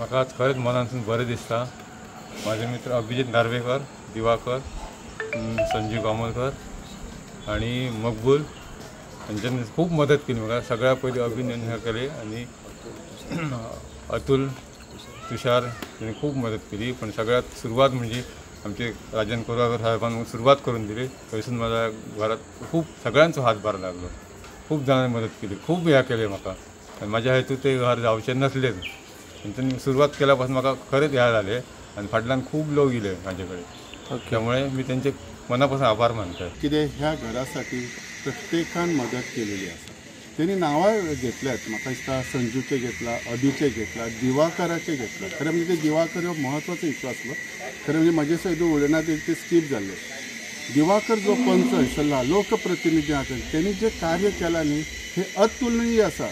म्हाका आज खरेंच मनांतसून बरें दिसता. म्हाजे मित्र अभिजीत नार्वेकर, दिवाकर, संजीव गामोलकर आनी मकबूल हांच्यांनी खूब मदत केली म्हाका. सगळ्या पयलीं अभिनंदन केले आनी अतुल, तुषार हांणी खूब मदत केली. पण सगळ्यात सुरवात म्हणजे आमचे राजन कोरगांवकर साहेबान सुरवात करून दिली. थंयसून म्हाज्या घरात खूब सगळ्यांचो हातभार लागलो, खूब जाणांनी मदत केली, खूब ह्या केलें म्हाका. आनी म्हाज्या हेतू ते घर जावचें नासलें, तेंच्यांनी सुरवात केल्या पासून म्हाका खरेंच ह्या जालें आनी फाटल्यान खूब लोक येयले म्हाजे कडेन, त्यामुळे मी तेंचे मना पासून आभार मानता. कितें ह्या घरासाठी प्रत्येकान मदत केलेली आसा. तेणी नांवां घेतल्यात, म्हाका दिसता संजूचें घेतलां, अभिचें घेतलां, दिवाकराचें घेतलां. खरें म्हणजे ते दिवाकर हो म्हत्वाचो इशू आसलो. खरें म्हणजे म्हजे सयत उलयना ते स्कीप जाल्ले. दिवाकर जो पंच आसला, लोकप्रतिनिधी आसा, तेणी जें कार्य केलां न्ही हें अतुलनीय आसा.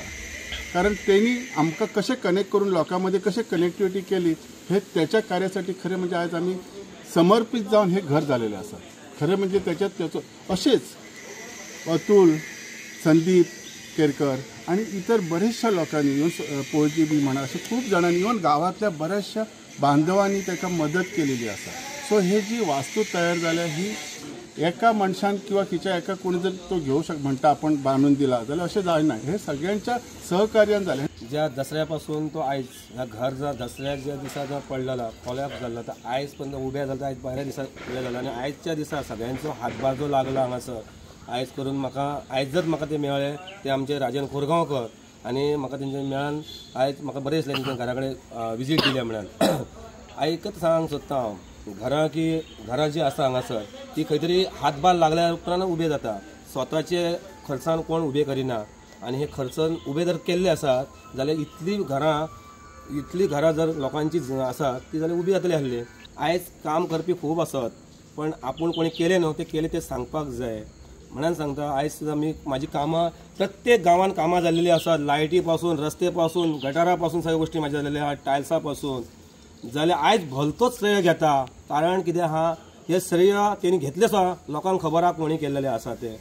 कारण तेणी आमकां कशें कनेक्ट करून लोकां मदीं कशें कनेक्टिविटी केली हे त्याच्या कार्यासाठी खरें म्हणजे आयज आमी समर्पीत जावन हें घर जालेलें आसा. खरें म्हणजे त्याच्यात त्याचो अशेंच अतुल, संदीप केरकर आनी इतर बऱ्याचशा लोकांनी येवन पोळजी बी म्हणा अशें खूब जाणांनी येवन गांवांतल्या बऱ्याचशा बांधवांनी ताका मदत केलेली आसा. सो हे जी वास्तू तयार जाल्या ही एका मनशान किंवा खंयच्या एका कोणी जर तो घेवंक शक म्हणटा आपण बांदून दिला जाल्यार अशें जायना, हे सगळ्यांच्या सहकार्यान जालें. ज्या दसऱ्या पासून तो आयज ह्या घर जर दसऱ्याच्या दिसा जर पडलेला कोलॅप्स जाल्लो तर आयज पर्यंत उबे जाता, आयज बऱ्या दिसा उबे जाला. आनी आयच्या दिसा सगळ्यांचो हातभार जो लागला हांगासर आयज करून म्हाका आयज जर म्हाका ते मेळ्ळे ते आमचे राजन कोरगांवकर आनी म्हाका तेंचे मेळान आयज म्हाका बरें दिसलें तेंच्या घरा कडेन विजीट दिल्या म्हणून. आयकत सांगूंक सोदता हांव, घरां की घरां जी आसा हांगासर ती खंय तरी हातभार लागल्या उपरांत उबे जाता, स्वताचे खर्चान कोण उबे करिना. आनी हे खर्चान उबे जर केल्ले आसात जाल्यार इतली घरां जर लोकांची आसा ती जाल्यार उबी जातली आसली. आयज काम करपी खूब आसत पण आपूण कोणी केलें न्हू ते केलें ते सांगपाक जाय म्हणून सांगता. आयज सुद्दां मी म्हाजी कामां प्रत्येक गांवान कामां जाल्लेली आसात, लायटी पासून, रस्ते पासून, गटारा पासून सगळ्यो गोश्टी म्हाज्यो जाल्लेल्यो आहा, टायल्सा पासून. जाल्यार आयज भलतोच श्रेय घेता, कारण कितें आहा हे श्रेय तेणी घेतलें आसा, लोकांक खबर आहा कोणी केल्लेलें आसा तें.